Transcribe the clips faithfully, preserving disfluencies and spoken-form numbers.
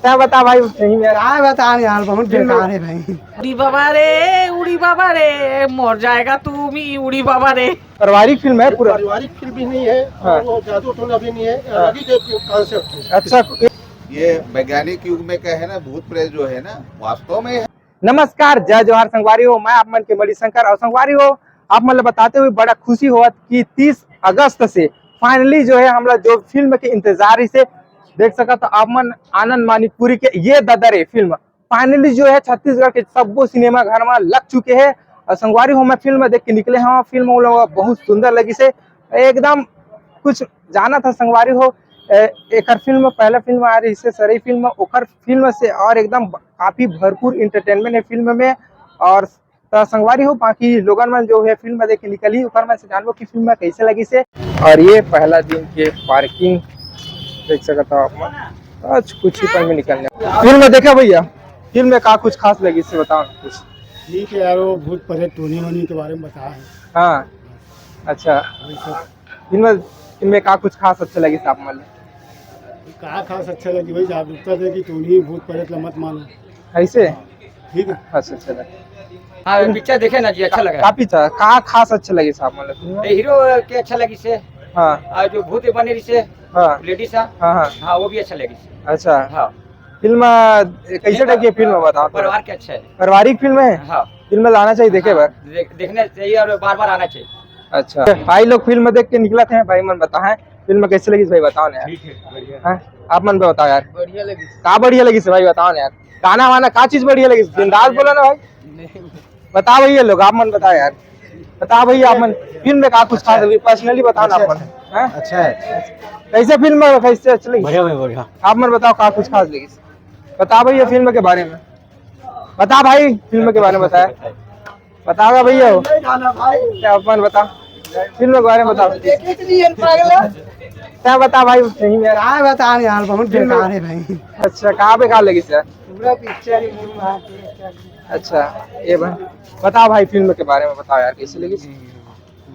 क्या बता भाई, सही में यार। क्या बताएं यार, बहुत बेकार है भाई। उड़ी बाबा रे, उड़ी बाबा रे, मर जाएगा तू भी, उड़ी बाबा रे। पारिवारिक फिल्म है पूरा। पारिवारिक फिल्म भी नहीं है, हाँ। और वो जादू टोना भी नहीं है, हाँ। अलग ही टाइप की कॉन्सेप्ट है। अच्छा। ये वैज्ञानिक युग में क्या है ना, भूत प्रेत जो है ना, वास्तव में है। नमस्कार, जय जोहार संगवारी हो, मैं आप मन के मणिशंकर। और संगवारी हो, आप मन ल बताते हुए बड़ा खुशी होवत कि तीस अगस्त से फाइनली जो है, हमला जो फिल्म के इंतजार से देख सकत हो आप मन, आनंद मानिकपुरी के ये ददरे फिल्म फाइनली जो है छत्तीसगढ़ के सब्बो सिनेमा घर में लग चुके हैं। और संगवारी हो, मैं फिल्म देख के निकले हूँ, फिल्म वो लोग बहुत सुंदर लगी से, एकदम कुछ जाना था संगवारी हो। ए, एकर फिल्म, पहला फिल्म आ रही से सरई फिल्म, ओकर फिल्म से और एकदम काफी भरपूर एंटरटेनमेंट है फिल्म में। और त संगवारी हो, बाकी लोगन मन जो है फिल्म देख के निकली, ओकर मन से जानबो कि फिल्म कैसे लगी से। और ये पहला दिन के पार्किंग देख सकत हो आप मन, आज कुछ ही पल में निकलने। फिल्म देखा भैया, फिल्म में का कुछ खास लगी से बताओ ना कुछ। ठीक है यार, वो भूत प्रेत टोनी वोनी के बारे में बताया है। हाँ, अच्छा। वही सब। फिल्म, फिल्म में का कुछ खास अच्छा लगी से आप मन? का खास अच्छा लगी भाई, जागरूकता दे कि टोनी भूत प्रेत ला मत मानो। ऐसे? ठीक है। अच्छा, अच्छा लगा। हाँ, पिक्चर देखे ना जी, अच्छा लगा। का पिक्चर, का खास अच्छा लगी से आप मन? ये हीरो के अच्छा लगी से। हाँ। और जो भूत बने रही से, हाँ। लेडीज है। हाँ, हाँ। हाँ, वो भी अच्छा लगी से। अच्छा। हाँ। फिल्म कैसे टाइप की फिल्म बता? परिवार के अच्छा है। पारिवारिक फिल्म है? हाँ। फिल्म लाना चाहिए देखे हाँ, बर। देख-, देखना चाहिए और बार बार आना चाहिए। अच्छा, भाई लोग फिल्म देख के निकला थे, भाई मन बताएं फिल्म कैसे लगी भाई, बताओ ना यार। ठीक है, बढ़िया। हाँ, आप मन बताओ यार। बढ़िया लगी। का बढ़िया लगी से भाई, बताओ ना यार। गाना वाना का चीज बढ़िया लगी? बिंदास बोला ना भाई। नहीं। बताओ भैया लोग, आप मन बताओ यार। बताओ भैया, आप मन फिल्म में का कुछ खास लगी, पर्सनली बताओ ना आप मन। हाँ? अच्छा है। कैसे फिल्म में, कैसे अच्छा लगी? बढ़िया भाई, बढ़िया। आप मन बताओ का कुछ खास लगी? बताओ भैया फिल्म के बारे में। बता भाई, फिल्म के बारे में बताया। बताओ भैया। नहीं जाना भाई। क्या अपन बता, फिल्म के बारे में बताओ। देखे तो नहीं है पागल। क्या बता भाई, सही में यार। क्या बता यार, बहुत फिल्म बेकार है भाई। अच्छा, कहाँ बेकार लगी सर? पूरा पिक्चर ही मूड मार दिया। अच्छा, ये भाई बताओ भाई, फिल्म के बारे में बताओ यार, कैसे लगी?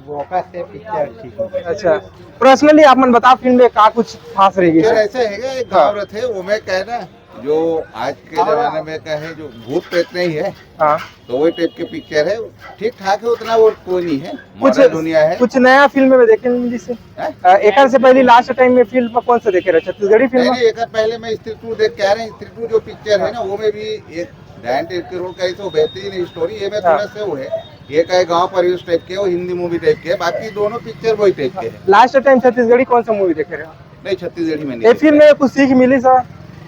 बोका से पिक्चर ठीक है। अच्छा, पर्सनली आप मन बताओ, फिल्म में का कुछ खास रहेगी पिक्चर सर? ऐसे है, एक गाँव हाँ। रहते, वो में क्या है ना, जो आज के जमाने में क्या है, जो भूत प्रेत नहीं है, हाँ। तो वही टाइप के पिक्चर है, ठीक ठाक है, उतना वो कोई नहीं है, कुछ, मॉडर्न दुनिया है। कुछ नया फिल्म में देखे नहीं जिससे? हैं? अ, एक से पहले लास्ट टाइम में फिल्म कौन सा देखे रहे, छत्तीसगढ़ी फिल्म? नहीं, नहीं, एक पहले मैं स्त्री टू देख के आ रहे हैं, स्त्री टू जो पिक्चर है ना, वो में भी एक डायन टाइप के रोल का, ऐसे वो बेहतरीन स्टोरी, ये में हाँ। थोड़ा सा वो है, ये का है गाँव परिवेश टाइप के, वो हिंदी मूवी टाइप के है, बाकी दोनों पिक्चर वही टाइप के है। लास्ट टाइम छत्तीसगढ़ी कौन सा मूवी देखे रहे हो? नहीं, छत्तीसगढ़ी में नहीं ये देखा फिल्म है। में कुछ सीख मिली सर,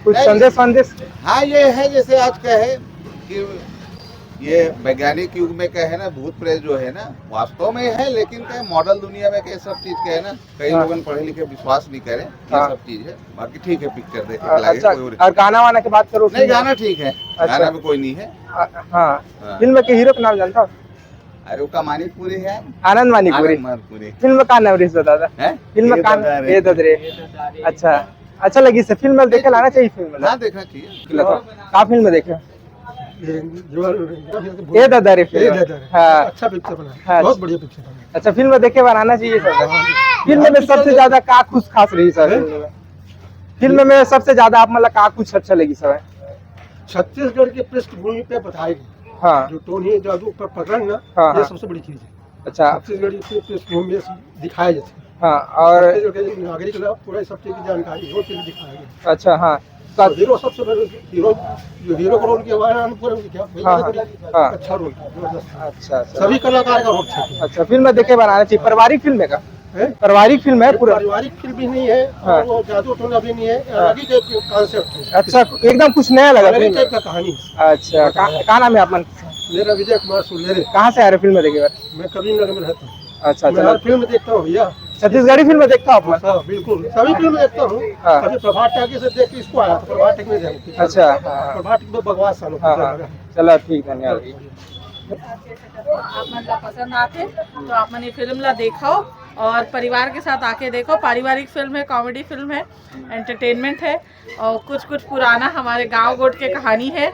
कुछ नहीं, संदेश वंदेश? हाँ, ये है जैसे आज का है कि ये वैज्ञानिक युग में क्या है ना, भूत प्रेत जो है ना, वास्तव में है, लेकिन क्या है, मॉडल दुनिया में क्या सब चीज क्या है ना, कई हाँ। लोगन पढ़े लिखे विश्वास नहीं करे, ये हाँ। सब चीज है। बाकी ठीक है, पिक्चर देखे अ-, के लागे, अच्छा, कोई और और गाना वाना की बात करो, नहीं, फिल्म गाना ठीक है, अच्छा। गाना में कोई नहीं है। अ-, हाँ। हाँ। फिल्म के हीरो का नाम जानता हो? अरे, वो का मानिकपुरी है। आनंद मानिकपुरी। आनंद मानिकपुरी। फिल्म का नाम रिस दादा? हैं? फिल्म ये का नाम, दादा रे। ये दादा रे। अच्छा, अच्छा लगी से फिल्म देखे लाना चाहिए फिल्म में। हाँ, देखना चाहिए। का फिल्म देखे? ये दीवार, ये दादा रे ये फिल्म। दादा रे। हाँ। अच्छा पिक्चर बना है। हाँ। बहुत बढ़िया पिक्चर बना है। अच्छा, फिल्म देखे बनाना चाहिए सर। हाँ। फिल्म में सबसे ज्यादा का कुछ खास रही सर हैं? फिल्म में? फिल्म में सबसे ज्यादा आप मतलब का कुछ अच्छा लगी सर? छत्तीसगढ़ की पृष्ठभूमि पे बताई गई। हाँ। जो टोनी जादू पर प्रकरण ना, हाँ, ये हाँ। सबसे बड़ी चीज है। अच्छा। छत्तीसगढ़ की पृष्ठभूमि में दिखाया जाता है। हाँ, और छत्तीसगढ़ के नागरिक ला पूरा सब चीज की जानकारी, वो चीज दिखाया गया। अच्छा, हाँ। तो हीरो सबसे बड़े हीरो, जो हीरो का रोल किया हुआ है अनुपम जी, क्या? हाँ, हाँ, हाँ। अच्छा रोल किया, जबरदस्त। अच्छा, अच्छा। सभी कलाकार का रोल ठीक है। अच्छा, फिल्म देखे बनाना चाहिए, पारिवारिक फिल्म है का? हैं? पारिवारिक फिल्म है पूरा? पारिवारिक फिल्म भी नहीं है, हाँ। और वो जादू टोना भी नहीं है, हाँ। अलग ही टाइप का कॉन्सेप्ट है। अच्छा, एकदम कुछ नया लगा अलग ही फिल्म में। टाइप का कहानी है। अच्छा, का, का नाम है आप मन? मेरा विजय कुमार सुलेरे। कहाँ से आ रहे फिल्म देखे बर? मैं कबीर नगर में रहता हूँ। अच्छा, मैं चलो। हर फिल्म देखता हूँ भैया। छत्तीसगढ़ी फिल्म देखता हूँ आप मन? हाँ, बिल्कुल, सभी फिल्म देखता हूँ। हाँ। अभी प्रभात टाकी से देख के इसको आया था, प्रभात टाकी में देखा। अच्छा, हाँ, हाँ। प्रभात टाकी में बकवास सालों हाँ, हाँ। चलो, ठीक, धन्यवाद। आप मन ला पसंद आथे तो आप मन ये फिल्म ला देखो और परिवार के साथ आके देखो। पारिवारिक फिल्म है, कॉमेडी फिल्म है, एंटरटेनमेंट है और कुछ कुछ पुराना हमारे गांव गोठ के कहानी है,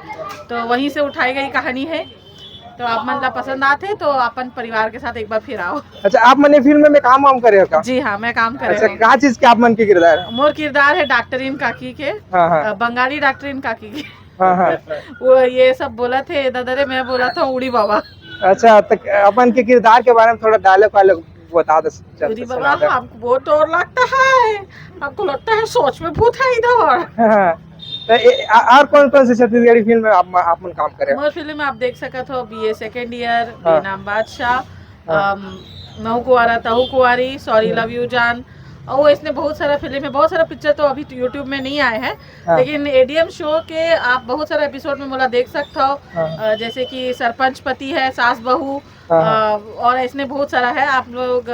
तो वहीं से उठाई गई कहानी है। तो आप मन ला पसंद आथे तो अपन परिवार के साथ एक बार फिर आओ। अच्छा, आप मन ये फिल्म में काम वाम करे हो का? जी हाँ, मैं काम करे अच्छा, हूँ। का चीज के आप मन के किरदार है? मोर किरदार है डॉक्टरीन काकी के, हाँ, हाँ। अ, बंगाली डॉक्टरीन काकी के। हाँ, हाँ। वो ये सब बोलथे, दादा रे, मैं बोलथों उड़ी बाबा। अच्छा, तो अपन के किरदार के बारे में थोड़ा डायलॉग वायलॉग बता दे, चल, उड़ी सुना बाबा, दे। हमको बहुत डर लगता है, हमको लगता है सोच में भूत है इधर। हाँ। तो ए, आ, और कौन कौन सी छत्तीसगढ़ी फिल्म में आप, आप मन काम करे हो? मोर फिल्म में आप देख सकत हो, बीए सेकंड ईयर, हाँ। इनाम बादशाह, हाँ। अम, महू कुंवारा तहू कुंवारी, सॉरी हाँ। लव यू जान, और वो इसने बहुत सारा फिल्म है, बहुत सारा पिक्चर तो अभी YouTube में नहीं आए हैं, हाँ। लेकिन एडीएम शो के आप बहुत सारा एपिसोड में मोला देख सकते हो। हाँ। अ, जैसे कि सरपंच पति है, सास बहू, हाँ, हाँ। अ, और इसने बहुत सारा है, आप लोग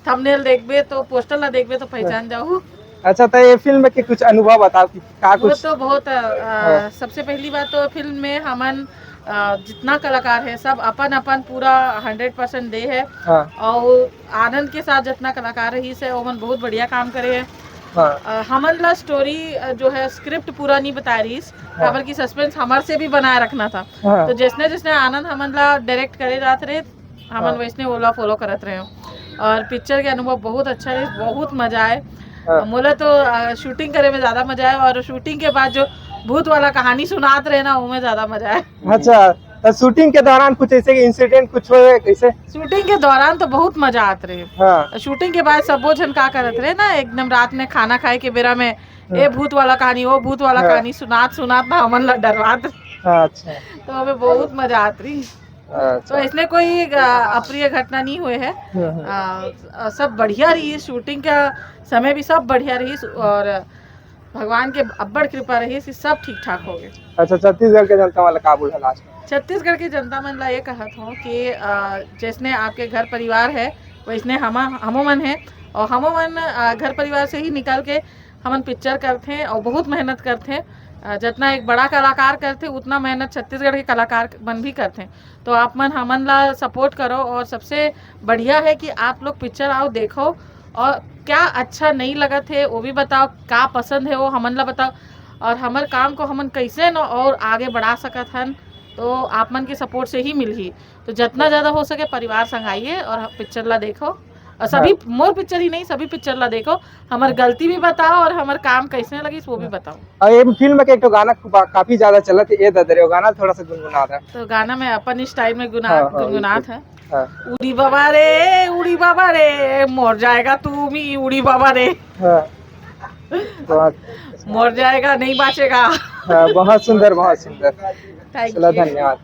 थंबनेल देखबे तो, पोस्टर ला देखबे तो पहचान जाहू। अच्छा, तो ये फिल्म के कुछ अनुभव बताओ कि का वो कुछ। तो बहुत अ, हाँ। सबसे पहली बात तो फिल्म में हमन अ, जितना कलाकार है सब अपन अपन पूरा हंड्रेड परसेंट दे है, हाँ, और आनंद के साथ जितना कलाकार रहिस है ओमन बहुत बढ़िया काम करे है। हाँ, अ, हमन ला स्टोरी जो है स्क्रिप्ट पूरा नहीं बताए रहिस, हाँ। काबर कि सस्पेंस हमर से भी बनाए रखना था। हाँ। तो जैसने जैसने आनंद हमन ला डायरेक्ट करे जात रहे, हमन हाँ। वैसने ओला फॉलो करत रहे। और पिक्चर के अनुभव बहुत अच्छा रहिस, बहुत मजा आए। हाँ। मोला तो अ, शूटिंग करे में ज्यादा मजा आए, और शूटिंग के बाद जो भूत वाला कहानी सुनात रहे ना, वो में ज्यादा मजा आए। अच्छा, तो शूटिंग के दौरान कुछ ऐसे इंसिडेंट कुछ हुए कैसे? शूटिंग के दौरान तो बहुत मजा आत रहे। हाँ। शूटिंग के बाद सबो झन का करत रहे ना, एकदम रात में खाना खाए के बेरा में, ए भूत वाला कहानी, ओ भूत वाला हाँ। कहानी सुनात सुनात ना हमन ला डरवात रहे। हाँ, अच्छा। तो हमें बहुत मजा आत रही। तो अच्छा। इसने कोई अ, अप्रिय घटना नहीं हुए है। हम्म, हम्म। अ, अ, सब बढ़िया रही, शूटिंग का समय भी सब बढ़िया रही, और भगवान के अब्बड़ कृपा रही, सब ठीक ठाक हो गए। अच्छा, छत्तीसगढ़ के जनता वाला का बोला लास्ट में? छत्तीसगढ़ के जनता मन ला ये कहत हूँ कि अ, जैसने आपके घर परिवार है, वैसने हम हमो मन है, और हमो मन अ, घर परिवार से ही निकल के हमन पिक्चर करथे और बहुत मेहनत करथे। अ, जितना एक बड़ा कलाकार करथे, उतना मेहनत छत्तीसगढ़ के कलाकार मन भी करथे। तो आप मन हमन ला सपोर्ट करो, और सबसे बढ़िया है कि आप लोग पिक्चर आओ, देखो, और क्या अच्छा नहीं लगत है वो भी बताओ, क्या पसंद है वो हमन ला बताओ, और हमर काम को हमन कैसे न और आगे बढ़ा सकत हन, तो आप मन के सपोर्ट से ही मिलही। तो जितना ज्यादा हो सके परिवार संग आइए और पिक्चर ला देखो, और सभी, मोर पिक्चर ही नहीं, सभी पिक्चर ला देखो, हमर गलती भी बताओ और हमर काम कैसे लगिस वो भी बताओ। और ये फिल्म के एक ठो गाना खूब, काफी ज्यादा चलत है, ए ददरे, वो गाना थोड़ा सा गुनगुना दे। तो गाना में अपन स्टाइल में गुना हाँ, हाँ, गुनगुनात बिल्कुल। है। हाँ। उड़ी बाबा रे, उड़ी बाबा रे, मर जाएगा तू भी, उड़ी बाबा रे, हाँ। बहुत, मर जाएगा, नहीं बाचेगा। हाँ, बहुत सुंदर, बहुत सुंदर। Thank चलो, you। धन्यवाद।